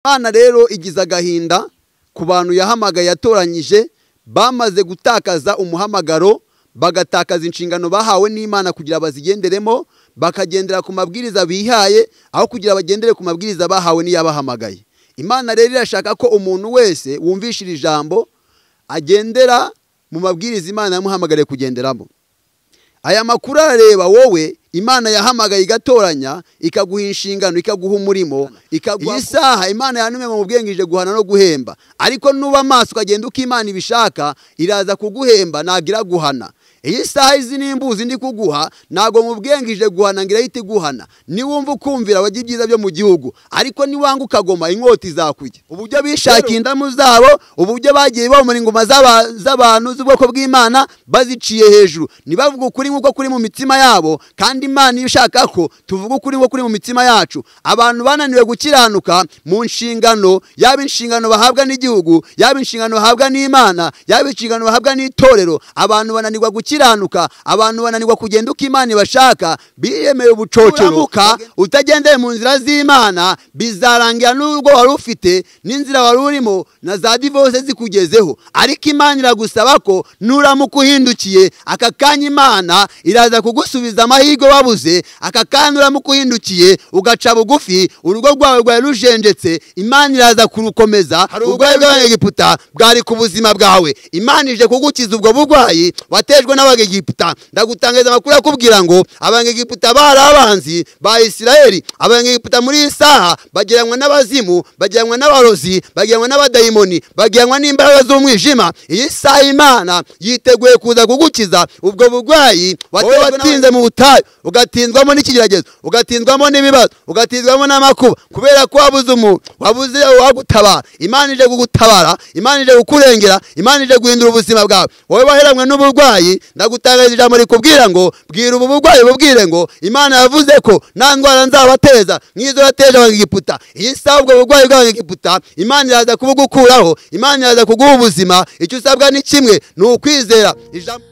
Imana rero igize agahinda ku bantu yahamagaye yatoranyije bamaze gutakaza umuhamagaro, bagatakaza inshingano bahawe n'Imana kugira bazigenderemo, bakagendera ku mabwiriza bihaye aho kugira bagendere ku mabwiriza bahawe n'iyabahamagaye. Imana rero irashaka ko umuntu wese wumvishira ijambo agendera mu mabwiriza Imana yamuhamagariye kugenderamo. Aya makuru arareba wowe Imana yahamagaye igatoranya, ikaguha inshingano, ikaguha umurimo, ikaguha isaha. Imana yantumye ngo mubwengije guhana no guhemba, ariko nuba amaso ukagenda uko Imana ibishaka iraza kuguhemba, ntabwo iraguhana. Iyi saha izi n'imbuzi ndi kuguha ntabwo mubwengije guhana ngo irahita iguhana. Niwumva ukumvira wajya ibyiza byo mu gihugu, ariko niwanga ukagoma inkota izakujya. Uburyo bishakiye indamu zabo, uburyo bagiye bomora ingoma z'abantu z'ubwoko bw'Imana baziciye hejuru, ntibavuge ukuri nk'uko kuri mu mitima yabo, kandi Imana ishaka ko tuvuga ukuri nk'uko kuri mu mitima yacu. Abantu bananiwe gukiranuka mu nshingano, yaba inshingano bahabwa n'igihugu, yaba inshingano bahabwa n'Imana, yaba inshingano bahabwa n'itorero. Abantu bananirwa gukiranuka, abantu bananirwa kugenda uko Imana ibashaka, biyemeye ubucocero. Utagendeye mu nzira z'Imana bizarangira n'urwo wari ufite n'inzira wari urimo na za divorce zikugezeho. Ariko Imana iragusaba ko nuramuka uhindukiye aka kanya Imana iraza kugusubiza amahirwe wabuze. Aka kanya uramuka uhindukiye ugaca bugufi, urugo rwawe rwari rujenjetse, Imana iraza kurukomeza. Uburwayi bw'Abanyegiputa bwari ku buzima bwawe, Imana ije kugukiza ubwo burwayi watejwe n'Abanyegiputa. Ndagutangaza amakuru akubwira ngo Abanyegiputa bari abanzi ba Isirayeli. Abanyegiputa muri iyi saha bagiranwa n'abazimu, bagiranwa n'abarozi, bagiranwa n'abadayimoni, bagiranwa n'imbaraga z'umwijima. Iyi saha Imana yiteguye kuza kugukiza ubwo burwayi watinze mu butayu, ugatinzwamo n'ikigeragezo, ugatinzwamo n'ibibazo, ugatinzwamo n'amakuba, kubera ko wabuze umuntu, wabuze uwagutabara. Imana ije kugutabara, Imana ije kukurengera, Imana ije guhindura ubuzima bwawe. Wowe waheranwe n'uburwayi, ndagutangariza ijambo rikubwira ngo bwira ubu burwayi, bubwire ngo Imana yavuze ko nta ndwara nzabateza nk'izo yateje Abanyegiputa. Iyi saha ubwo burwayi bw'Abanyegiputa Imana iraza kubugukuraho, Imana iraza kuguha ubuzima. Icyo usabwa ni kimwe, ni ukwizera ijambo.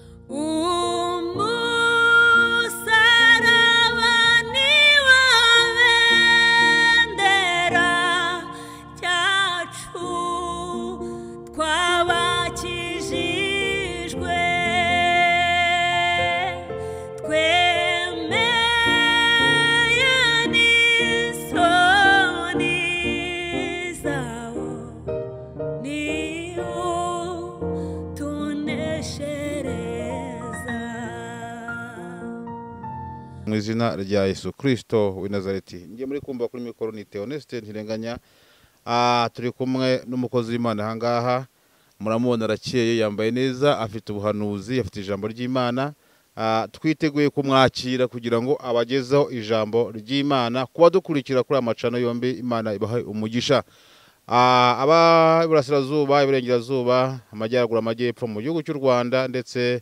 Mu izina rya Yesu Kristo w'i Nazareti. Ngiye muri kumva kuri mikoro ni Theoneste Ntirenganya. Turi kumwe n'umukozi w'Imana aha ngaha, muramubona arakeye, yambaye neza, afite ubuhanuzi, afite ijambo ry'Imana. Twiteguye kumwakira kugira ngo abagezeho ijambo ry'Imana. Kuba dukurikira kuri amacano yombi, Imana ibahe umugisha. Aba iburasirazuba, iburengerazuba, amajyaruguru, amajyepfo mu gihugu cy'u Rwanda ndetse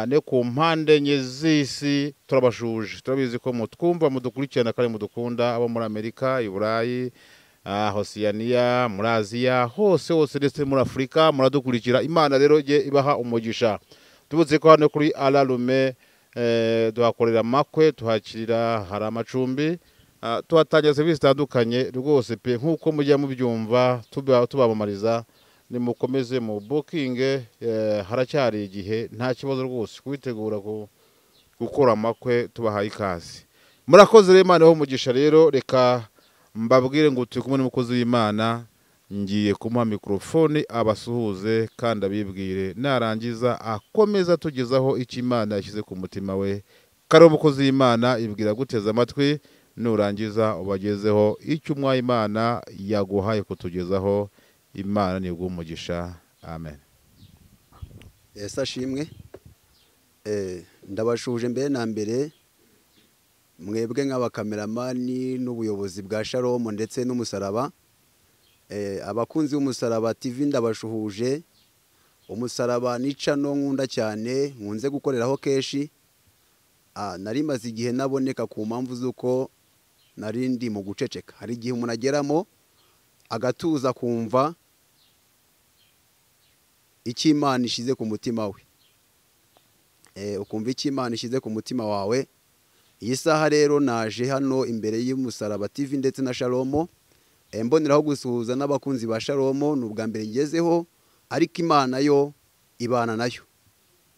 ne ku mpande enye z'isi turabashuje. Turabizi ko mutwumva, mudukurikirana kandi mudukunda, abo muri Amerika, i Burayi, Osiyaniya, muri Aziya, hose hose ndetse muri Afurika muradukurikira. Imana rero ijye ibaha umugisha. Tubutse ko hano kuri Alalume duhakorera amakwe, tuhakirira, hari amacumbi, tuhatangira serivisi zitandukanye rwose pe, nk'uko mujya mubyumva tubamamariza. Nimukomeze mu booking, haracyari igihe, nta kibazo rwose kubitegura gukora amakwe, tubahaye ikaze. Murakoze rero, Imana ibahe umugisha. Rero reka mbabwire ngo turi kumwe n'umukozi w'Imana, ngiye kumuha mikrofone abasuhuze kandi abibwire, narangiza akomeza tugezaho icyo Imana yashyize ku mutima we. Kari umukozi w'Imana, ibwira guteza amatwi, nurangiza ubagezeho icyo umwaye Imana yaguhaye kutugezaho. Imana ni umugisha. Amen. Yesu ashimwe. Ndabashuje mbere na mbere mwebwe nk'abakameramani n'ubuyobozi bwa Shalom ndetse n'umusaraba. Abakunzi b'umusaraba TV ndabashuhuje. Umusaraba ni cano nkunda cyane, nkunze gukoreraho keshi. Nari maze igihe naboneka ku mpamvu z'uko nari ndi mu guceceka. Hari igihe umuntu ageramo agatuza kumva icyo Imana ishize ku mutima we. Ukumva icyo Imana ishize ku mutima wawe. Iyi saha rero naje hano imbere y'umusaraba TV ndetse na Shalomo, Mboneraho gusuhuza n'abakunzi ba Shalom, ni ubwa mbere ngezeho, ariko Imana yo ibana nayo.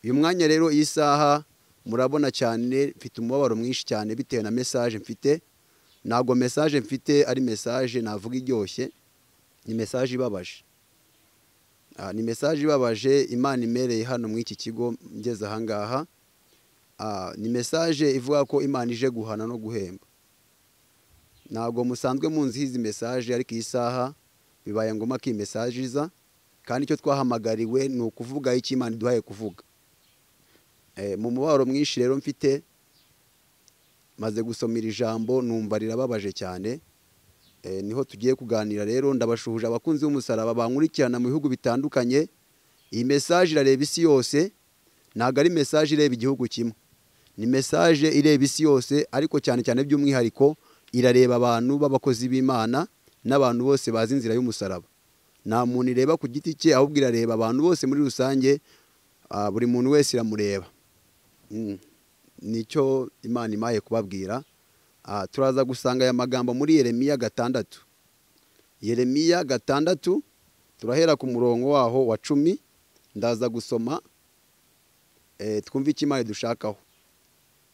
Uyu mwanya rero iyi saha murabona cyane mfite umubabaro mwinshi cyane bitewe na message mfite. Ntabwo message mfite ari message navuga iryoshye, ni message ibabaje. Ni message ibabaje Imana imereye hano mu iki kigo ngeze aha ngaha. Ni message ivuga ko Imana ije guhana no guhemba. Ntabwo musanzwe munzi izi message, ariko iyi saha bibaye ngoma ko iyi message iza, kandi icyo twahamagariwe ni ukuvuga icyo Imana iduhaye kuvuga. Mu mubabaro mwinshi rero mfite, maze gusomera ijambo numva rirababaje cyane. Niho tugiye kuganira rero. Ndabashuhuje abakunzi b'umusaraba bankurikirana mu bihugu bitandukanye. Iyi message irareba isi yose, ntabwo ari message ireba igihugu kimwe, ni message ireba isi yose, ariko cyane cyane by'umwihariko irareba abantu b'abakozi b'Imana n'abantu bose bazi inzira y'umusaraba. Nta muntu ireba ku giti cye, ahubwo irareba abantu bose muri rusange, buri muntu wese iramureba. Nicyo Imana imaye kubabwira. Turaza gusanga aya magambo muri Yeremiya 6. Yeremiya 6 turahera ku murongo waho wa 10, ndaza gusoma twumve icyo Imana idushakaho.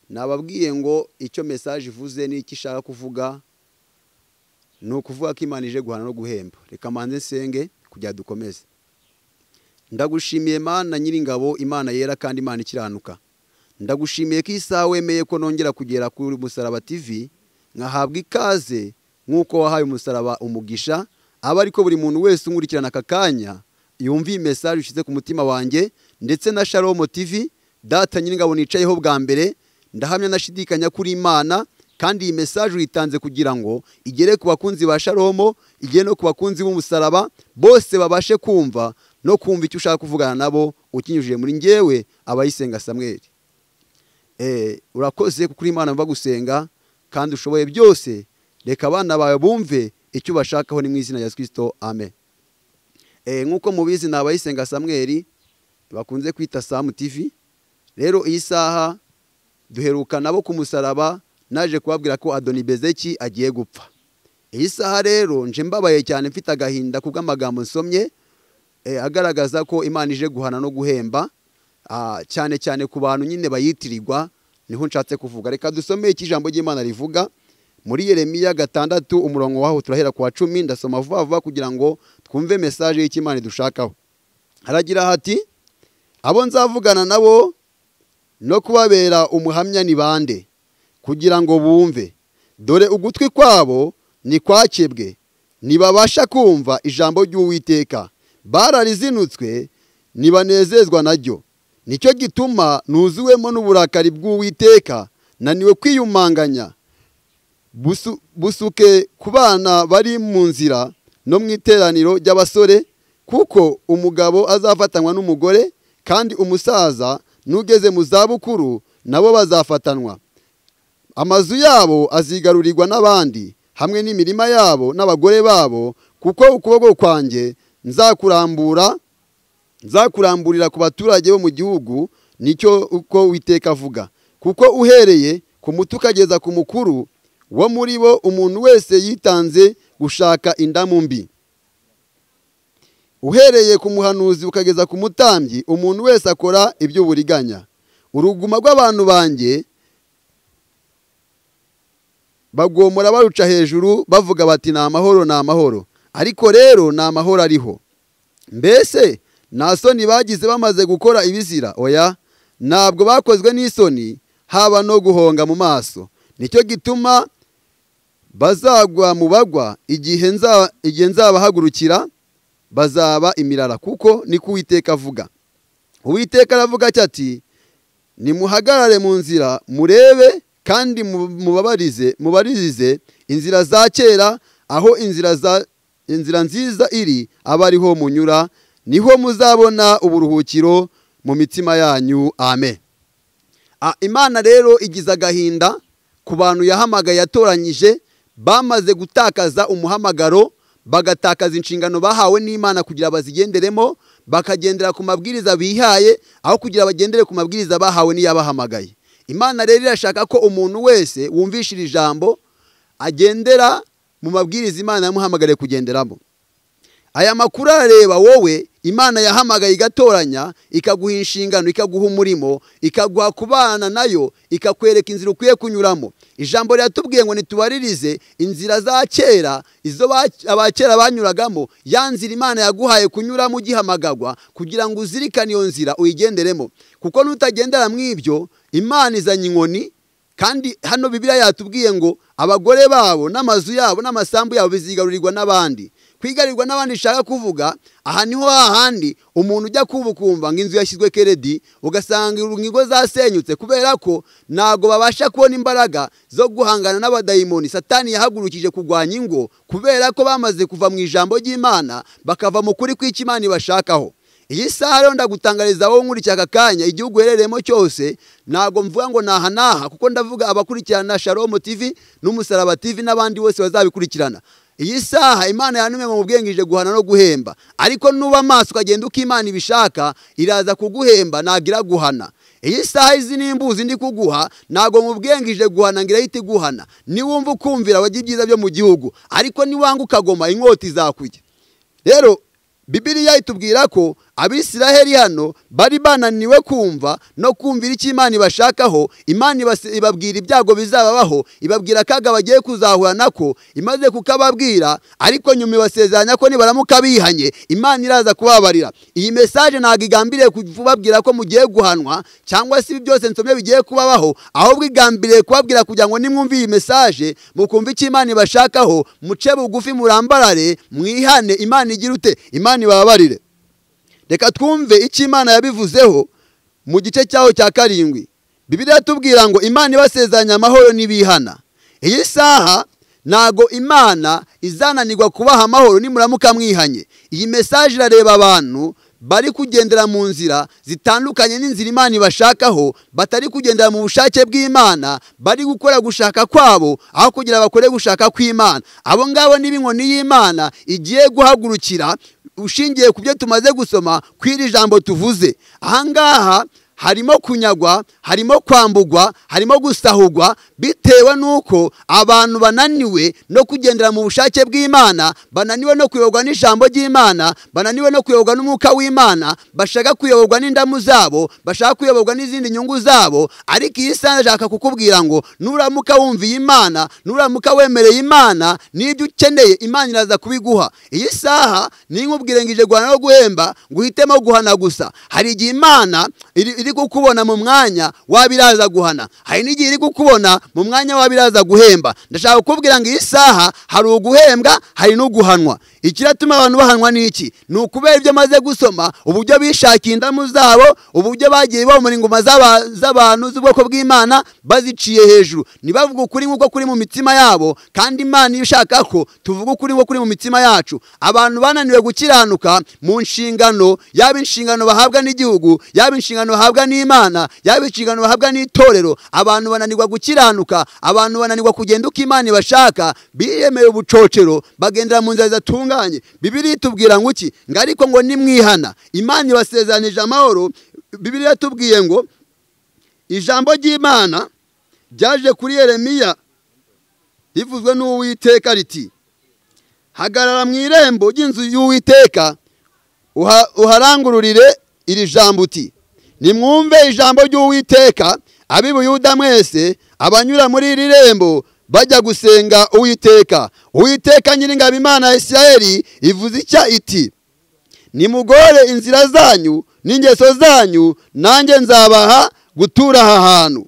Nababwiye ngo icyo message ivuze n'icyo ishaka kuvuga ni ukuvuga ko Imana ije guhana no guhemba. Reka manze nsenge kugira dukomeze. Ndagushimiye Mana nyiringabo, Imana yera kandi Imana ikiranuka. Ndagushimiye ko isaha wemeye ko nongera kugera kuri Musaraba TV nkahabwa ikaze nk'uko wahaye umusaraba umugisha, aba ariko buri muntu wese unkurikirana aka kanya yumva iyi message ushyize ku mutima wanjye, ndetse na Shalom TV data nyiringabo nicayeho bwa mbere. Ndahamya nashidikanya kuri Imana, kandi iyi message uyitanze kugira ngo igere ku bakunzi ba Shalom, igere no ku bakunzi b'umusaraba bose babashe kumva no kumva icyo ushaka kuvugana nabo ukinyujije muri njyewe Abayisenga Samuel. Urakoze kuko Imana mva gusenga kandi ushoboye byose. Reka abana bawe bumve icyo bashakaho, ni mu izina rya Kristo, amen. Nkuko mubizi ni Abayisenga Samuel bakunze kwita Sam TV. Rero iyi saha duheruka nabo ku musaraba, naje kubabwira ko Adoni Bezeki agiye gupfa. Iyi saha rero nje mbabaye cyane, mfite agahinda kubw'amagambo nsomye agaragaza ko Imana ije guhana no guhemba, cyane cyane ku bantu nyine bayitirirwa, niho nshatse kuvuga. Reka dusome iki ijambo ry'Imana rivuga muri Yeremiya 6 umurongo waho turahera ku wa 10. Ndasoma vuba vuba kugira ngo twumve message y'Imana idushakaho. Haragira hati: abo nzavugana nabo no kubabera umuhamya ni bande, kugira ngo bumve. Dore ugutwi kwabo ni kwakebwe, ntibabasha kumva ijambo ry'Uwiteka, bararizinutswe ntibanezezwa naryo. Nicyo gituma nuzuwemo n'uburakari bw'Uwiteka, naniwe kwiyumanganya. Busuke ku bana bari mu nzira no mu iteraniro ry'abasore, kuko umugabo azafatanwa n'umugore, kandi umusaza n'ugeze mu zabukuru nabo bazafatanwa. Amazu yabo azigarurirwa n'abandi, hamwe n'imirima yabo n'abagore babo, kuko ukuboko kwanjye nzakuramburira ku baturage bo mu gihugu, nicyo uko Uwiteka avuga. Kuko uhereye ku muto ukageza ku mukuru wo muri bo, umuntu wese yitanze gushaka indamu mbi. Uhereye ku muhanuzi ukageza ku mutambyi, umuntu wese akora iby'uburiganya. Uruguma rw'abantu banjye bagomora baruca hejuru, bavuga bati ni amahoro, ni amahoro, ariko rero ni amahoro ariho. Mbese nta soni bagize bamaze gukora ibizira? Oya, ntabwo bakozwe n'isoni, haba no guhonga mu maso. Nicyo gituma bazagwa mu bagwa, igihe nzabahagurukira bazaba imirara, kuko niko Uwiteka avuga. Uwiteka aravuga ati: nimuhagarare mu nzira murebe, kandi mubaririze inzira za kera, aho inzira nziza iri aba ariho munyura, niho muzabona uburuhukiro mu mitima yanyu. Amen. Imana rero igize agahinda ku bantu yahamagaye yatoranyije, bamaze gutakaza umuhamagaro, bagatakaza inshingano bahawe n'Imana kugira bazigenderemo, bakagendera ku mabwiriza bihaye aho kugira bagendere ku mabwiriza bahawe n'iyabahamagaye. Imana rero irashaka ko umuntu wese wumvishira ijambo agendera mu mabwiriza Imana yamuhamagariye kugenderamo. Aya makuru arareba wowe Imana yahamagaye igatoranya, ikaguha inshingano, ikaguha umurimo, ikaguha kubana nayo, ikakwereka inzira ukwiye kunyuramo. Ijambo riratubwiye ngo nitubaririze inzira za kera, izo abakera banyuragamo, ya nzira Imana yaguhaye kunyuramo ugihamagagwa, kugira ngo uzirikane iyo nzira uyigenderemo. Kuko nutagendera mu ibyo, Imana izanye inkoni. Kandi hano Bibiliya yatubwiye ngo abagore babo n'amazu yabo n'amasambu yabo bizigarurirwa n'abandi. Kwigarirwa n'abandi ishaka kuvuga aha niho hahandi umuntu ujya kubukumva ngo inzu yashyizwe keredi, ugasanga ingo zasenyutse kubera ko ntago babasha kubona imbaraga zo guhangana n'abadayimoni Satani yahagurukije kurwanya ingo, kubera ko bamaze kuva mu ijambo ry'Imana bakava mu kuri kw'icyo Imana ibashakaho. Iyi saha rero ndagutangariza wowe nkurikira aka kanya, igihugu uherereyemo cyose, ntago mvuga ngo naha naha, kuko ndavuga abakurikirana Shalom TV n'Umusaraba TV n'abandi bose bazabikurikirana. Iyi saha Imana yantumye mu bwengije guhana no guhemba, ariko nuba amaso ukagenda uko Imana ibishaka, iraza kuguhemba nagira guhana. Iyi saha izi n'imbuzi ndi kuguha, ntago mu bwengije guhana ngira ihita iguhana. Niwumva ukumvira wajya ibyiza byo mu gihugu, ariko niwanga ukagoma inkota izakujya. Rero Bibiliya itubwira ko Abisiraheli hano bari bananiwe kumva no kumvira icyo Imana ibashakaho. Imana ibabwira ibyago bizababaho, ibabwira akaga bagiye kuzahura nako, imaze kukababwira, ariko nyuma ibasezeranya ko nibaramuka bihanye Imana iraza kubabarira. Iyi message ntago igambiriye kubabwira ko mugiye guhanwa cyangwa se ibi byose nsomye bigiye kubabaho, ahubwo igambiriye kubabwira kugira ngo nimwumve iyi message mukumva icyo Imana ibashakaho, muce bugufi, murambarare, mwihane, Imana igira ute? Imana ibabarire. Reka twumve icyo Imana yabivuzeho mu gice cyaho cya 7. Bibiliya tubwira ngo Imana ibasezeranya amahoro nibihana. Iyi saha ntago Imana izananirwa kubaha amahoro nimuramuka mwihanye. Iyi message irareba abantu bari kugendera mu nzira zitandukanye n'inzira Imana ibashakaho, batari kugendera mu bushake bw'Imana, bari gukora gushaka kwabo aho kugira bakore gushaka kw'Imana. Abo ngabo n'ibinkoni y'Imana igiye guhagurukira ushingiye ku byo tumaze gusoma kw'iri jambo tuvuze. Ahangaha harimo kunyagwa, harimo kwambugwa, harimo gusahugwa, bitewe nuko abantu bananiwe no kugendera mu bushake bw'Imana, bananiwe no kuyoborwa n'ijambo ry'Imana, bananiwe no kuyoborwa n'umwuka w'Imana, bashaka kuyoborwa n'indamu zabo, bashaka kuyoborwa n'izindi nyungu zabo. Ariko iyi saha ndashaka kukubwira ngo nuramuka wumviye Imana, nuramuka wemereye Imana, n'ibyo ukeneye Imana iraza kubiguha. Iyi saha ninkubwire ngije guhana no guhemba, nguhitemo guhana gusa. Hari igihe Imana iri kukubona mu mwanya wabiraza guhana, hari n'igihe iri kukubona mu mwanya wabiraza guhemba. Ndashaka kukubwira ngo iyi saha hari uguhembwa, hari n'uguhanwa. Ikiratuma abantu bahanwa n'iki? Ni ukubera ibyo maze gusoma, uburyo bishakiye indamu zabo, uburyo bagiye bomora ingoma z'abantu z'ubwoko bw'Imana baziciye hejuru, ntibavuga ukuri nk'uko kuri mu mitima yabo. Kandi Imana ishaka ko tuvuga ukuri nk'uko kuri mu mitima yacu. Abantu bananiwe gukiranuka mu nshingano, yaba inshingano bahabwa n'igihugu, yaba inshingano bahabwa n'Imana, yaba inshingano bahabwa n'itorero. Abantu bananirwa gukiranuka, abantu bananirwa kugenda uko Imana ibashaka, biyemeye ubucocero, bagendera mu nzira zidatunganye. Bibiliya itubwira ngo iki? Ngo ariko ngo nimwihana, Imana ibasezeranyije amahoro. Bibiliya itubwiye ngo ijambo ry'Imana ryaje kuri Yeremiya rivuzwe n'Uwiteka riti: hagarara mu irembo ry'inzu y'Uwiteka, uharangururire iri jambo uti: nimwumve ijambo ry'Uwiteka, ab'i Buyuda mwese abanyura muri iri rembo bajya gusenga Uwiteka. Uwiteka Nyiringabo Imana ya Isirayeli ivuze icya iti: nimugore inzira zanyu n'ingeso zanyu, nanjye nzabaha gutura aha hantu.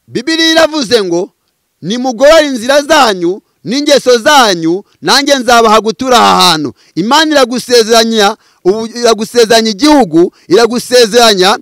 Bibiliya iravuze ngo nimugore inzira zanyu n'ingeso zanyu, nanjye nzabaha gutura aha hantu. Imana iragusezeranya, iragusezeranya igihugu, iragusezeranya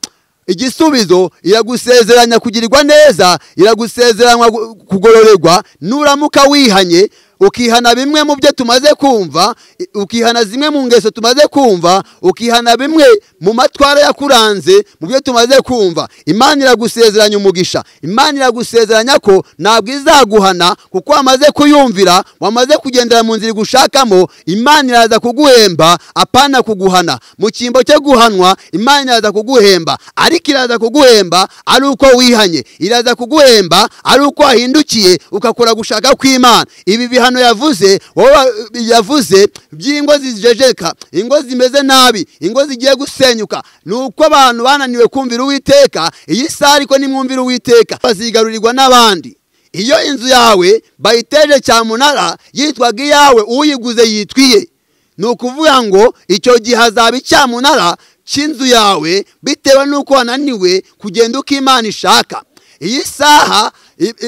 igisubizo, iragusezeranya kugirirwa neza, iragusezeranya kugororerwa. Nuramuka wihanye ukihana bimwe mu byo tumaze kumva, ukihana zimwe mu ngeso tumaze kumva, ukihana bimwe mu matwara yakuranze mu byo tumaze kumva, Imana iragusezeranya umugisha. Imana iragusezeranya ko ntabwo izaguhana kuko wamaze kuyumvira, wamaze kugendera mu nzira igushakamo. Imana iraza kuguhemba, apana kuguhana. Mu cyimbo cyo guhanwa, Imana iraza kuguhemba, ariko iraza kuguhemba ari uko wihanye, iraza kuguhemba ari uko wahindukiye ukakora gushaka kw'Imana. Ibi bihano yavuze, wowe yavuze by'ingo zijejeka, ingo zimeze nabi, ingo zigiye gusenyuka, nuko abantu bananiwe kumvira Uwiteka. Iyi saha ariko nimwumvira Uwiteka bazigarurirwa n'abandi. Iyo inzu yawe bayiteje cyamunara yitwaga iyawe, uyiguze yitwiye, ni ukuvuga ngo icyo gihe hazaba icyamunara cy'inzu yawe bitewe n'uko wananiwe kugenda uko Imana ishaka. Iyi saha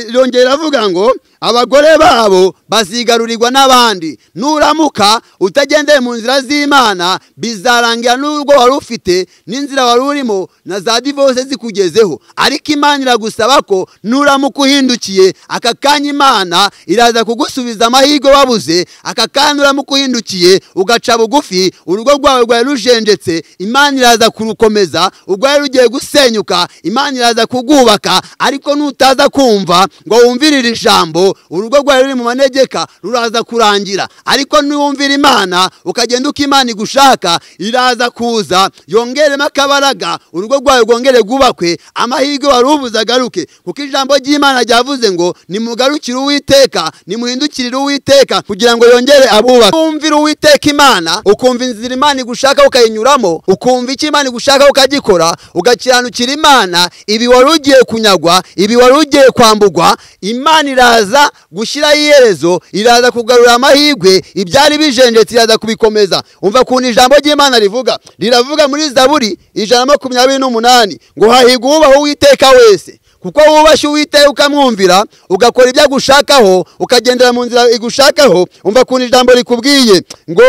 irongera iravuga ngo abagore babo bazigarurirwa n'abandi. Nuramuka utagendeye mu nzira z'Imana, bizarangira n'urwo wari ufite n'inzira wari urimo na za divorce zikugezeho. Ariko Imana iragusaba ko nuramuka uhindukiye aka kanya, Imana iraza kugusubiza amahirwe wabuze. Aka kanya nuramuka uhindukiye ugaca bugufi, urugo rwawe rwari rujenjetse, Imana iraza kurukomeza. Urwari rugiye gusenyuka, Imana iraza kugubaka. Ariko nutaza kumva ngo wumvirire ijambo, urugo rwawe ruri mu manegeka ruraza kurangira. Ariko niwumvira Imana ukagenda uko Imana igushaka, iraza kuza yongeremo akabaraga, urugo rwawe rwongere rwubakwe, amahirwe wari ubuze agaruke. Kuko ijambo ry'Imana ryavuze ngo nimugarukire Uwiteka, nimuhindukirire Uwiteka kugira ngo yongere abubake. Wumvira Uwiteka Imana, ukumva inzira Imana igushaka ukayinyuramo, ukumva icyo Imana igushaka ukagikora, ugakiranukira Imana, ibi wari ugiye kunyagwa, ibi wari ugiye kwambugwa, Imana iraza gushyiraho iherezo, iraza kugarura amahirwe, ibyari bijenjetse iraza kubikomeza. Umva kuntu ijambo ry'Imana rivuga, riravuga muri Zaburi 128 ngo hahirwa ubaho Uwiteka wese, kuko wubashye Uwiteka ukamwumvira, ugakora ibyo agushakaho, ukagendera mu nzira igushakaho. Umva kuntu ijambo rikubwiye ngo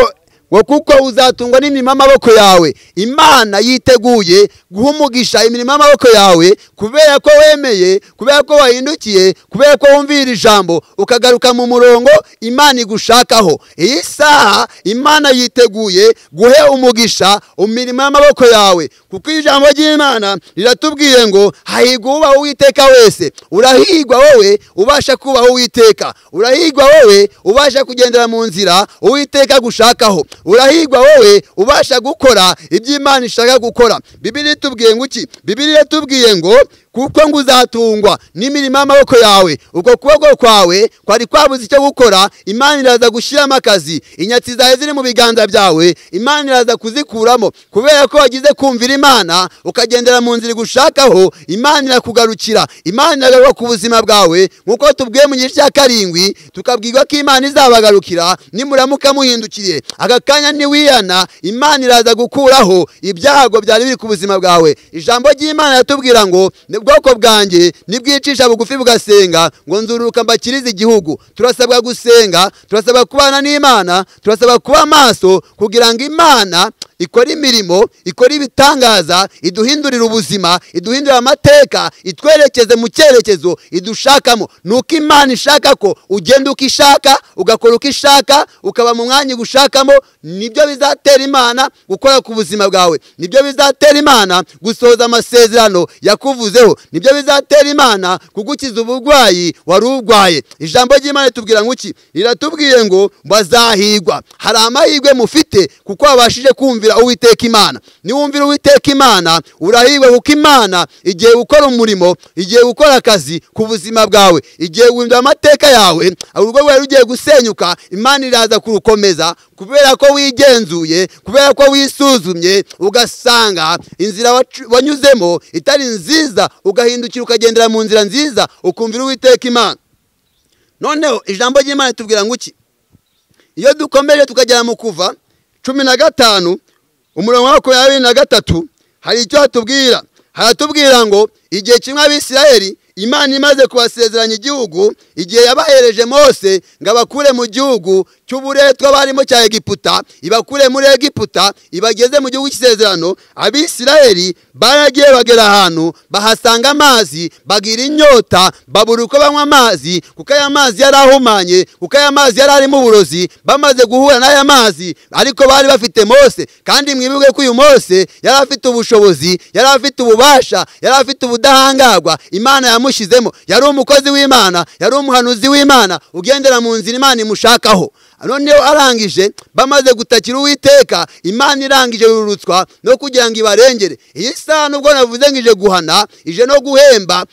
kuko uzatungwa n'imirimo y'amaboko yawe. Imana yiteguye guha umugisha imirimo y'amaboko yawe, kubera ko wemeye, kubera ko wahindukiye, kubera ko wumvira ijambo ukagaruka mu murongo Imana igushakaho. Iyi saha Imana yiteguye guhe umugisha imirimo y'amaboko yawe, kuko ijambo ry'Imana riratubwiye ngo hahirwa ubaho Uwiteka wese. Urahirwa wowe ubasha kubaho Uwiteka, urahirwa wowe ubasha kugendera mu nzira Uwiteka agushakaho, urahirwa wowe ubasha gukora ibyo Imana ishaka gukora. Bibiliya itubwiye ngo iki? Bibiliya itubwiye ngo kuko ngo uzatungwa n'imirimo y'amaboko yawe. Uko kuboko kwawe kwari kwabuze icyo gukora, Imana iraza gushyiramo akazi. Inyatsi zawe ziri mu biganza byawe, Imana iraza kuzikuramo. Kubera ko wagize kumvira Imana ukagendera mu nzira igushakaho, Imana irakugarukira, Imana iragaruka ku buzima bwawe. Nkuko tubwiye mu gice cya 7, tukabwirwa ko Imana izabagarukira nimuramuka muhindukiriye. Aka kanya niwihana, Imana iraza gukuraho ibyago byari biri ku buzima bwawe. Ijambo ry'Imana yatubwira ngo ubwoko bwanjye nibwicisha bugufi bugasenga, ngo nzuruka mbakirize igihugu. Turasabwa gusenga, turasabwa kubana n'Imana, turasabwa kuba maso kugira ngo Imana ikora imirimo, ikora ibitangaza, iduhindurira ubuzima, iduhindurira amateka, itwerekeze mu cyerekezo idushakamo. Nuko Imana ishaka ko ugenda uko ishaka, ugakora uko ishaka, ukaba mu mwanya igushakamo. Nibyo bizatera Imana gukora ku buzima bwawe, nibyo bizatera Imana gusohoza amasezerano yakuvuzeho, nibyo bizatera Imana kugukiza uburwayi wari urwaye. Ijambo ry'Imana ritubwira ngo iki? Riratubwiye ngo bazahirwa. Hari amahirwe mufite kuko wabashije kumvira Uwiteka Imana. Niwumvira Uwiteka Imana urahirwa, kuko Imana igiye gukora umurimo, igiye gukora akazi ku buzima bwawe, igiye guhindura amateka yawe. Urugo rwawe rugiye gusenyuka, Imana iraza kurukomeza, kubera ko wigenzuye, kubera ko wisuzumye, ugasanga inzira wanyuzemo itari nziza, ugahindukira ukagendera mu nzira nziza, ukumvira Uwiteka Imana. Noneho ijambo ry'Imana ritubwira ngo iki? Iyo dukomeje tukagera mu Kuva 15 umurongo wa 23, hari icyo hatubwira. Haratubwira ngo igihe kimwe Abisirayeli Imana imaze kubasezeranya igihugu, igihe yabahereje Mose ngo abakure mu gihugu cy'uburetwa barimo cya Egiputa, ibakure muri Egiputa ibageze mu gihugu cy'isezerano, Abisirayeli baragiye bagera ahantu bahasanga amazi, bagira inyota, babura uko banywa amazi, kuko aya mazi yari ahumanye, kuko aya mazi yari arimo uburozi. Bamaze guhura n'aya mazi, ariko bari bafite Mose, kandi mwibuke ko uyu Mose yari afite ubushobozi, yari afite ububasha, yari afite ubudahangarwa Imana yamushyizemo. Yari umukozi w'Imana, yari umuhanuzi w'Imana ugendera mu nzira Imana imushakaho. Noneho arangije, bamaze gutakira Uwiteka, Imana irangije yururutswa no kugira ngo ibarengere. Iyi saha nubwo navuze ngo ije guhana, ije no guhemba,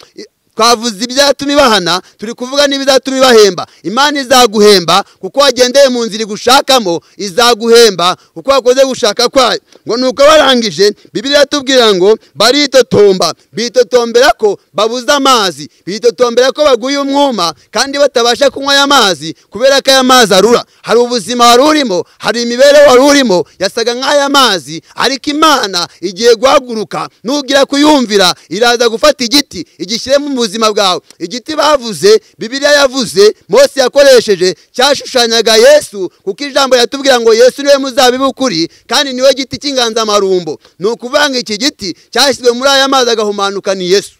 twavuze ibyatuma ibahana, turi kuvuga n'ibizatuma ibahemba. Imana izaguhemba kuko wagendeye mu nzira igushakamo, izaguhemba kuko wakoze gushaka kwayo. Ngo nuko barangije, Bibiliya itubwira ngo baritotomba, bitotombera ko babuze amazi, bitotombera ko baguye umwuma kandi batabasha kunywa aya mazi kubera ko aya mazi arura. Hari ubuzima wari urimo, hari imibereho wari urimo yasaga nk'aya mazi, ariko Imana igiye guhaguruka, nugira kuyumvira iraza gufata igiti igishyire mu buzima bwawe. Igiti bavuze, Bibiliya yavuze, Mose yakoresheje, cyashushanyaga Yesu, kuko ijambo yatubwira ngo Yesu niwe muzabibu ukuri kandi niwe giti cy'inganzamarumbo. Ni ukuvanga iki giti cyashyizwe muri aya mazi agahumanuka ni Yesu.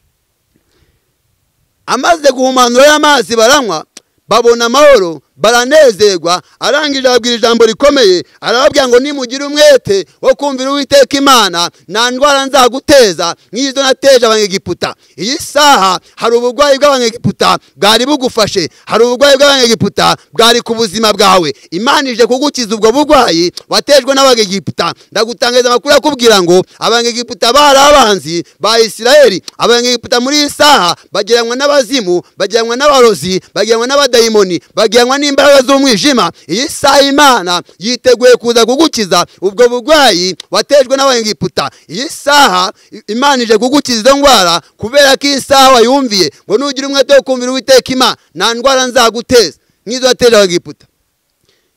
Amaze guhumanura aya mazi baranywa, babona amahoro, baranezerwa. Arangije ababwira ijambo rikomeye, arababwira ngo nimugire umwete wo kumvira Uwiteka Imana, nta ndwara nzaguteza nk'izo nateje Abanyegiputa. Iyi saha hari uburwayi bw'Abanyegiputa bwari bugufashe, hari uburwayi bw'Abanyegiputa bwari ku buzima bwawe. Imana ije kugukiza ubwo burwayi watejwe n'Abanyegiputa. Ndagutangaza amakuru akubwira ngo Abanyegiputa bari abanzi ba Isirayeli. Abanyegiputa muri iyi saha bagiranwa n'abazimu, bagiranwa n'abarozi, bagiranwa n'abadayimoni, bagiranwa n'imbaraga z'umwijima. Iyi saha Imana yiteguye kuza kugukiza ubwo burwayi watejwe n'Abanyegiputa. Iyi saha Imana ije kugukiza izo ndwara kubera ko iyi saha wayumviye ngo nugira umwete wo kumvira Uwiteka Imana, nta ndwara nzaguteza nk'izo wateje Abanyegiputa.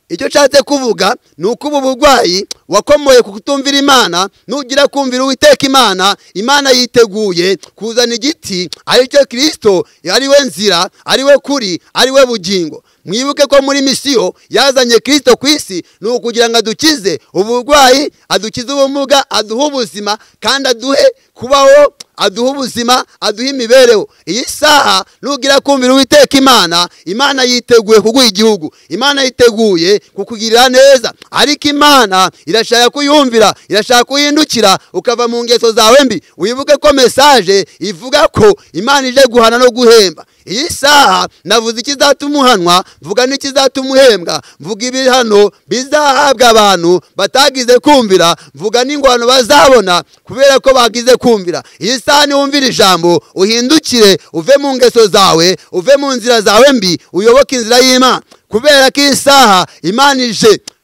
Icyo nshatse kuvuga ni uko ubu burwayi wakomoye ku kutumvira Imana, nugira kumvira Uwiteka Imana, Imana yiteguye kuzana igiti aricyo Kristo, ari we nzira, ari we kuri, ari we bugingo. Mwibuke ko muri misiyo yazanye Kristo ku isi ni ukugira ngo adukize uburwayi, adukize ubumuga, aduhe ubuzima, kandi aduhe kubaho, aduhe ubuzima, aduhe imibereho. Iyi saha nugira kumvira Uwiteka Imana, Imana yiteguye kuguha igihugu, Imana yiteguye kukugirira neza. Ariko Imana irashaka kuyumvira, irashaka kuhindukira ukava mu ngeso zawe mbi. Wibuke ko message ivuga ko Imana ije guhana no guhemba. Iyi saha navuze ikizatuma uhanwa, mvuga n'ikizatuma uhembwa, mvuga ibihano bizahabwa abantu batagize kumvira, mvuga n'ingwano bazabona kubera ko bagize kumvira. Iyi saha niwumvira ijambo, uhindukire, uve mu ngeso zawe, uve mu nzira zawe mbi, uyoboke inzira y'Imana, kubera ko iyi saha Imana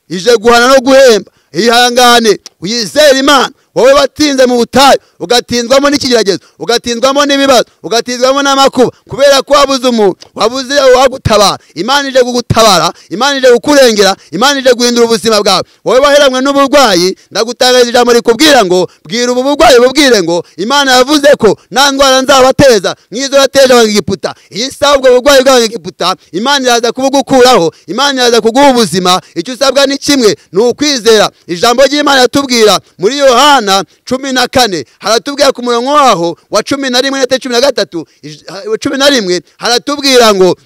ije guhana no guhemba. Ihangane, uyizere Imana. Wowe watinze mu butayu, ugatinzwamo n'ikigeragezo, ugatinzwamo n'ibibazo, ugatinzwamo n'amakuba, kubera ko wabuze umuntu, wabuze uwagutabara. Imana ije kugutabara, Imana ije kukurengera, Imana ije guhindura ubuzima bwawe. Wowe waheranwe n'uburwayi, ndagutangariza ijambo rikubwira ngo bwira ubu burwayi, bubwire ngo Imana yavuze ko nta ndwara nzabateza nk'izo yateje Abanyegiputa. Iyi saha ubwo burwayi bw'Abanyegiputa Imana iraza kubugukuraho, Imana iraza kuguha ubuzima. Icyo usabwa ni kimwe, ni ukwizera. Ijambo ry'Imana yatubwira muri Yohana 14 haratubwira ku murongo waho wa 11 na 13, 11 haratubwira ngo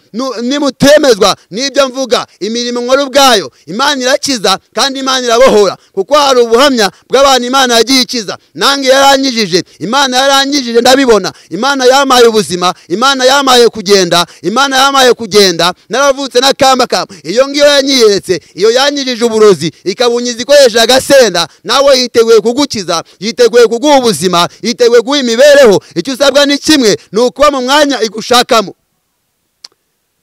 nimutemezwa n'ibyo mvuga, imirimo nkora ubwayo. Imana irakiza kandi Imana irabohora, kuko hari ubuhamya bw'abantu Imana yagiye ikiza. Nange yaranyijije, Imana yaranyijije ndabibona. Imana yamaye ubuzima, Imana yamaye kugenda, Imana yamaye kugenda, naravutse nakamba kamba. Iyo ngiyo yanyiyeretse, iyo yanyijije uburozi ikabunyiza ikoresha agasenda, nawe yiteguye kugukiza, yiteguye kuguha ubuzima, yiteguye guha imibereho. Icyo usabwa ni kimwe, ni ukuba mu mwanya igushakamo.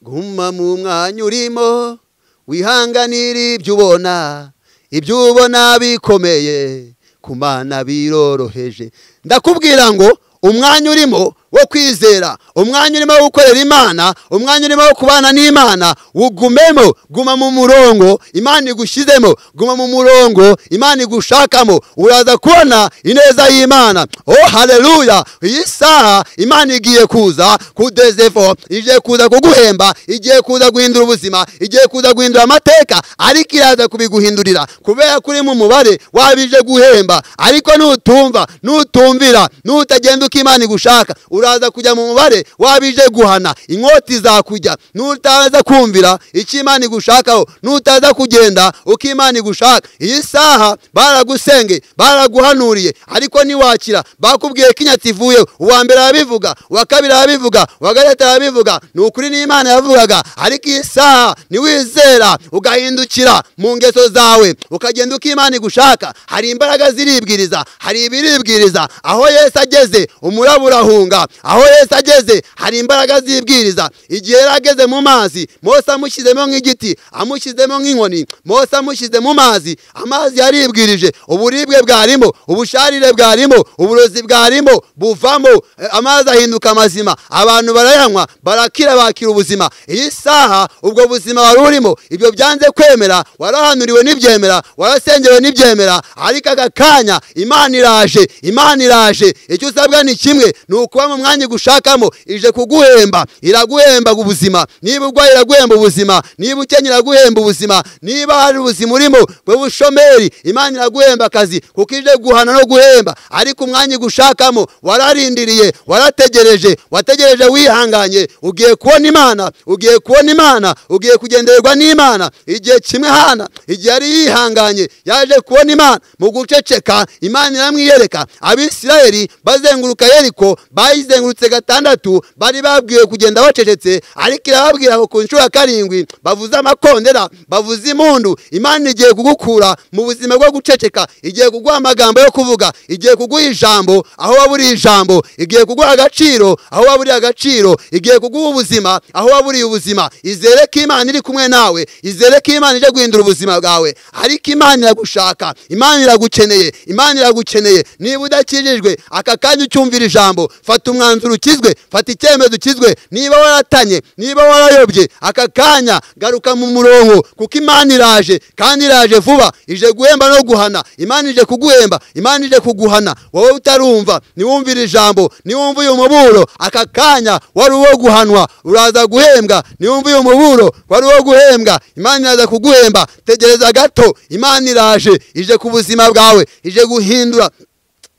Guma mu mwanya urimo, wihanganire ibyo ubona, ibyo ubona bikomeye, ku Mana biroroheje. Ndakubwira ngo umwanya urimo wo kwizera, umwanya urimo wo gukorera Imana, umwanya urimo wo kubana n'Imana, ugumemo. Guma mu murongo Imana igushyizemo, guma mu murongo Imana igushakamo, uraza kubona ineza y'Imana. Oh haleluya! Iyi saha Imana igiye kuza kudezefo, igiye kuza kuguhemba, igiye kuza guhindura ubuzima, igiye kuza guhindura amateka, ariko iraza kubiguhindurira kubera kuri mu mubare wabije guhemba. Ariko nutumva, nutumvira, nutagenda uko Imana igushaka, uraza kujya mu mubare wabije guhana, inkota izakujya. Nutaza kumvira icyo Imana igushakaho, nutaza kugenda uko Imana igushaka, iyi saha baragusenge, baraguhanuriye, ariko ntiwakira. Bakubwiye ko inyatsi ivuyeho, uwa mbere arabivuga, uwa kabiri arabivuga, uwa gatatu arabivuga, ni ukuri n'Imana yavugaga. Ariko iyi saha niwizera ugahindukira mu ngeso zawe, ukagenda uko Imana igushaka, hari imbaraga ziribwiriza, hari ibiribwiriza. Aho Yesu ageze umuraba urahunga, aho Yesu ageze hari imbaraga zibwiriza. Igihe yari ageze mu mazi, Mose amushyizemo nk'igiti, amushyizemo nk'inkoni, Mose amushyize mu mazi, amazi yaribwirije, uburibwe bwarimo, ubusharire bwarimo, uburozi bwarimo buvamo, amazi ahinduka mazima, abantu barayanywa, barakira, bakira ubuzima. Iyi saha ubwo buzima wari urimo, ibyo byanze kwemera, warahanuriwe n'ibyemera, warasengewe n'ibyemera, ariko aka kanya Imana iraje, Imana iraje. Icyo usabwa ni kimwe, ni ukuba mu mwanya igushakamo. Ije kuguhemba, iraguhemba ubuzima. Niba urwaye iraguhemba ubuzima, niba ukennye iraguhemba ubuzima, niba hari ubuzima urimo bw'ubushomeri, Imana iraguhemba akazi, kuko ije guhana no guhemba. Ariko umwanya igushakamo wararindiriye, warategereje, wategereje wihanganye, ugiye kubona Imana, ugiye kubona Imana, ugiye kugendererwa n'Imana. Igihe kimwe Hana, igihe yari yihanganye, yaje kubona Imana mu guceceka, Imana iramwiyereka. Abisirayeli bazenguruka Yeriko, bayizengurutse 6, bari babwiwe kugenda bacecetse, ariko irababwira ngo ku nshuro ya 7 bavuze amakondera, bavuze impundu. Imana igiye kugukura mu buzima bwo guceceka, igiye kuguha amagambo yo kuvuga, igiye kuguha ijambo aho waburiye ijambo, igiye kuguha agaciro aho waburiye agaciro, igiye kuguha ubuzima aho waburiye ubuzima. Izere ko Imana iri kumwe nawe, izere ko Imana ije guhindura ubuzima bwawe. Ariko Imana iragushaka, Imana iragukeneye, Imana iragukeneye. Niba udakijijwe aka kanya ucyumvira ijambo, fata umwanzuro ukizwe, fata icyemezo ukizwe. Niba waratanye, niba warayobye, aka kanya garuka mu murongo, kuko Imana iraje, kandi iraje vuba, ije guhemba no guhana. Imana ije kuguhemba, Imana ije kuguhana. Wowe utarumva, niwumvira ijambo, niwumva uyu muburo, aka kanya wari uwo guhanwa, uraza guhembwa. Niwumva uyu muburo wari uwo guhembwa, Imana iraza kuguhemba. Tegereza gato, Imana iraje, ije ku buzima bwawe, ije guhindura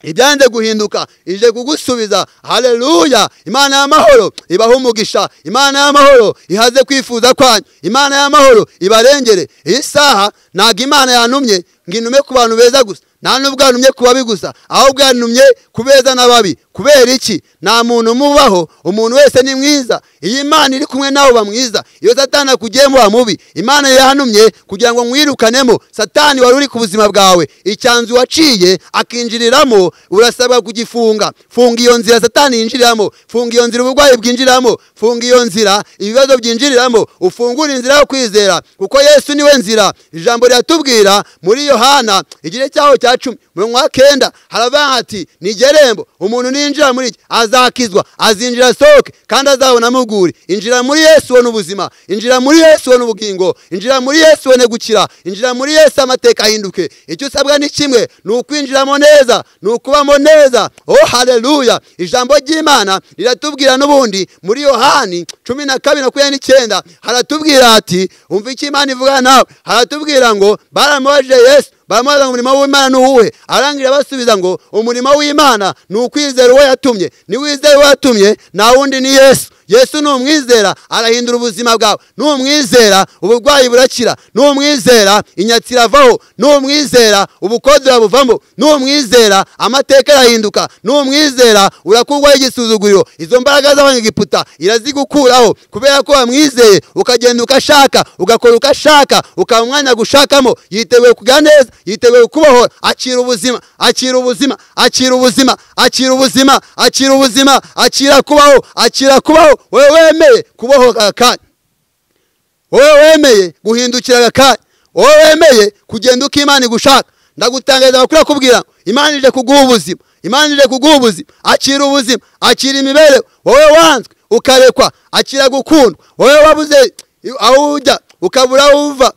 ibyanze guhinduka, ije kugusubiza. Haleluya! Imana y'amahoro ibahe umugisha, Imana y'amahoro ihaze kwifuza kwanyu, Imana y'amahoro ibarengere. Iyi saha ntago Imana yantumye ngo intume ku bantu beza gusa, nta nubwo yantumye ku babi gusa, ahubwo yantumye ku beza n'ababi. Kubera iki? Nta muntu umubaho, umuntu wese ni mwiza. Iyi Imana iri kumwe nawe uba mwiza, iyo Satani akugiyemo uba mubi. Imana yantumye kugira ngo nkwirukanemo Satani wari uri ku buzima bwawe, icyanzu waciye akinjiriramo, urasabwa kugifunga. Funga iyo nzira Satani yinjiriramo, funga iyo nzira uburwayi bwinjiriramo, funga iyo nzira ibibazo byinjiriramo, ufungure inzira yo kwizera, kuko Yesu niwe nzira. Ijambo riratubwira muri Yohana igice cyaho cya 10 umurongo wa 9, haravuga ati ni gerembo, umuntu ninjira muri iki azakizwa, azinjira asohoke, kandi azabona amuguri. Injira muri Yesu ubone ubuzima, injira muri Yesu ubone ubugingo, injira muri Yesu ubone gukira, injira muri Yesu amateka ahinduke. Icyo usabwa ni kimwe, ni ukwinjiramo neza, ni ukubamo neza. Oh haleluya! Ijambo ry'Imana riratubwira n'ubundi muri Yohani 12:29, haratubwira ati, umva icyo Imana ivuga nawe. Haratubwira ngo baramubajije Yesu, baramubaza ngo umurimo w'Imana ni uwuhe? Arangira basubiza ngo umurimo w'Imana ni ukwizera uwo yatumye. Niwizera uwo yatumye, nta wundi ni Yesu. Yesu numwizera arahindura ubuzima bwawe, numwizera uburwayi burakira, numwizera inyatsi iravaho, numwizera ubukodera buvamo, numwizera amateka arahinduka, numwizera urakurwaho igisuzuguriro. Izo mbaraga z'abanyegiputa irazigukuraho kubera ko wamwizeye, ukagenda ukashaka, ugakora ukashaka, ukaba umwanya gushakamo. Yiteguye kugira neza, yiteguye kubohora. Akira ubuzima, akira ubuzima, akira ubuzima, akira ubuzima, akira ubuzima, akira kubaho, akira kubaho. Wowe wemeye kubohoka akanya, wowe wemeye guhindukira akanya, wowe wemeye kugenda uko Imana igushaka, ndagutangariza amakuru akubwira Imana ije kuguha ubuzima, Imana ije kuguha ubuzima. Akira ubuzima, akira imibereho. Wowe wanzwe ukarekwa, akira gukundwa. Wowe wabuze aho ujya ukabura aho uva,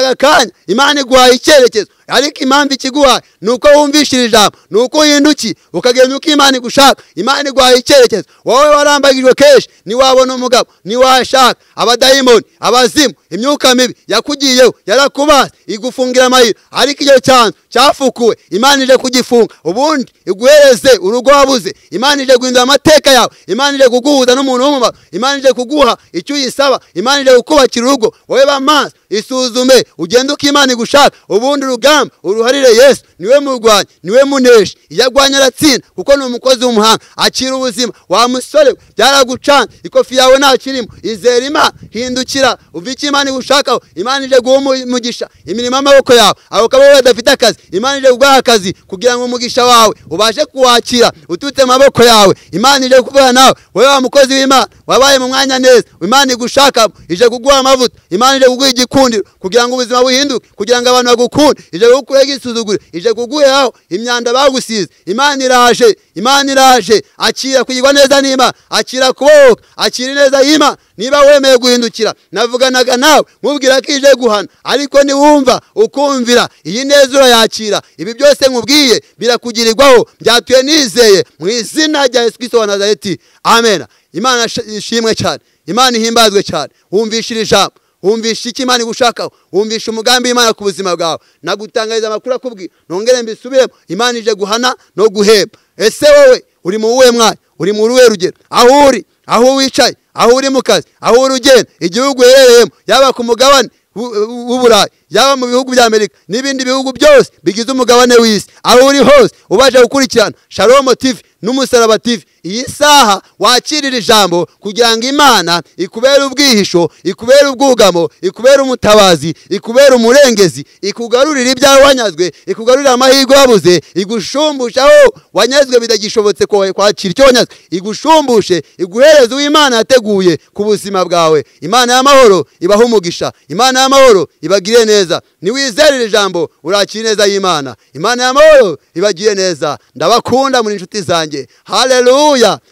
akanya Imana iguhaye icyerekezo. Ariko impamvu ikiguhaye ni uko wumvishije ijambo, ni uko uhindukiye ukagenda uko Imana igushaka. Imana iguhaye icyerekezo. Wowe warambagijwe kenshi, ntiwabona umugabo, ntiwashaka, abadayimoni, abazimu, imyuka mibi yakugiyeho, yarakubaze, igufungira amayira. Ariko iyo cyanzu cyafukuwe, Imana ije kugifunga, ubundi iguhereze urugo wabuze. Imana ije guhindura amateka yawe. Imana ije kuguhuza n'umuntu w'umumaro. Imana ije kuguha icyo uyisaba. Imana ije kukubakira urugo. Wowe ba maso, isuzume, ugende uko Imana igushaka, ubundi urugamba uruharire Yesu. Niwe murwanyi, niwe muneshi. Iyo agwanya aratsinda, kuko ni umukozi w'umuhanga. Akira ubuzima. Wa musore, byaragucana, ikofi yawe ntakirimo. Izera Imana, hindukira, uve icyo Imana igushakaho. Imana ije guha umugisha imirimo y'amaboko yawe. Abo kaba badafite akazi, Imana ije kuguha akazi kugira ngo umugisha wawe ubashe kuwakira uturutse mu maboko yawe. Imana ije kuvugana nawe. Wowe wa mukozi w'Imana wabaye mu mwanya neza, Imana igushaka, ije kuguha amavuta. Imana ije kuguha igikundiro kugira ngo ubuzima buhinduke, kugira ngo abantu bagukunde. Ije kugukuraho igisuzuguriro, ije kuguheraho imyanda bagusize. Imana iraje, Imana iraje. Akira kugirwa neza n'Imana, akira kubohoka, akira ineza y'Imana. Niba wemeye guhindukira, navuganaga nawe mubwira ko ije guhana, ariko niwumva ukumvira iyi neza urayakira. Ibi byose nkubwiye birakugirirwaho, byatuye nizeye mu izina rya Yesu Kristo wa Nazareti, amen. Imana ishimwe cyane, Imana ihimbazwe cyane. Wumvishira ijambo, wumvisha icyo Imana igushakaho, wumvisha umugambi w'Imana ku buzima bwawe. Nagutangariza amakuru akubwira, nongere mbisubiremo. Imana ije guhana no guhemba. Ese wowe uri mu wuhe mwanya? Uri mu ruhe rugero? Aho uri, aho wicaye, aho uri mu kazi, aho uri ugenda, igihugu uherereyemo, yaba ku mugabane w'Uburayi, yaba mu bihugu bya Amerika n'ibindi bihugu byose bigize umugabane w'isi, aho uri hose ubasha gukurikirana Shalom TV n'Umusaraba TV. Iyi saha wakirira ijambo kugira ngo Imana ikubere ubwihisho, ikubere ubwugamo, ikubere umutabazi, ikubere umurengezi, ikugarurire ibyawe wanyazwe, ikugarurire amahirwe wabuze, igushumbushe aho wanyazwe bidagishobotse kwakira icyo wanyazwe, igushumbushe, iguhereze uw'Imana yateguye ku buzima bwawe. Imana y'amahoro ibahe umugisha, Imana y'amahoro ibagire neza. Niwizerere ijambo urakira neza y'Imana. Imana y'amahoro ibagire neza. Ndabakunda muri inshuti zanjye. Haleluya.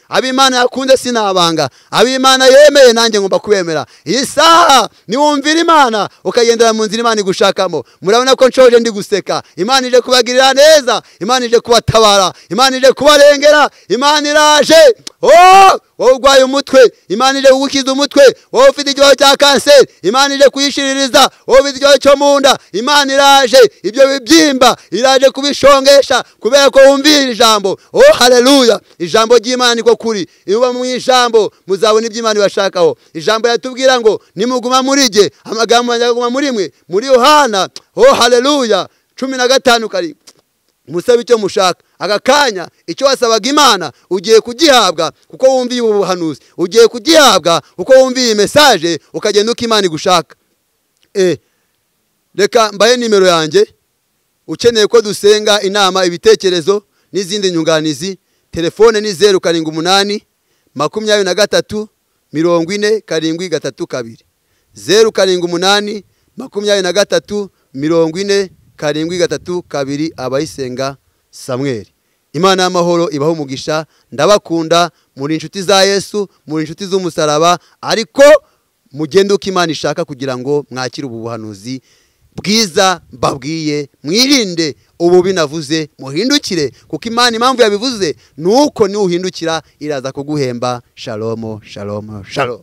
Ab'Imana yakunze sinabanga, ab'Imana yemeye nanjye ngomba kubemera. Iyi saha niwumvira Imana ukagendera mu nzira Imana igushakamo, murabona ko nshoje ndi guseka. Imana ije kubagirira neza, Imana ije kubatabara, Imana ije kubarengera, Imana iraje. Oh, wowe urwaye umutwe, Imana ije kugukiza umutwe. Wowe ufite ikibazo cya kanseri, Imana ije kuyishiririza. Wowe ufite ikibazo cyo mu nda, Imana iraje. Ibyo bibyimba iraje kubishongesha kubera ko wumvira ijambo. Oh, haleluya. Ijambo ry'Imana niko kuri. Iyo uba mu ijambo muzabona ibyo Imana ibashakaho. Ijambo yatubwira ngo nimuguma muri jye, amagambo yanjye aguma muri mwe. Muri Yohana, oh haleluya, 15:7. Musabe icyo mushaka. Aka kanya icyo wasabaga Imana ugiye kugihabwa kuko wumviye ubu buhanuzi, ugiye kugihabwa kuko wumviye iyi message, ukagenda uko Imana igushaka. Reka mbaye nimero yanjye, ukeneye ko dusenga, inama, ibitekerezo n'izindi nyunganizi. Telefone ni 078 23 40 732, 078 23 40 732. Abayisenga Samuel. Imana y'amahoro ibaho umugisha. Ndabakunda, muri inshuti za Yesu, muri inshuti z'umusaraba, ariko mugende uko Imana ishaka kugira ngo mwakire ubu buhanuzi bwiza mbabwiye. Mwirinde ububi navuze, muhindukire, kuko Imana impamvu yabivuze nuko niuhindukira iraza kuguhemba. Shalom, shalom, shalom.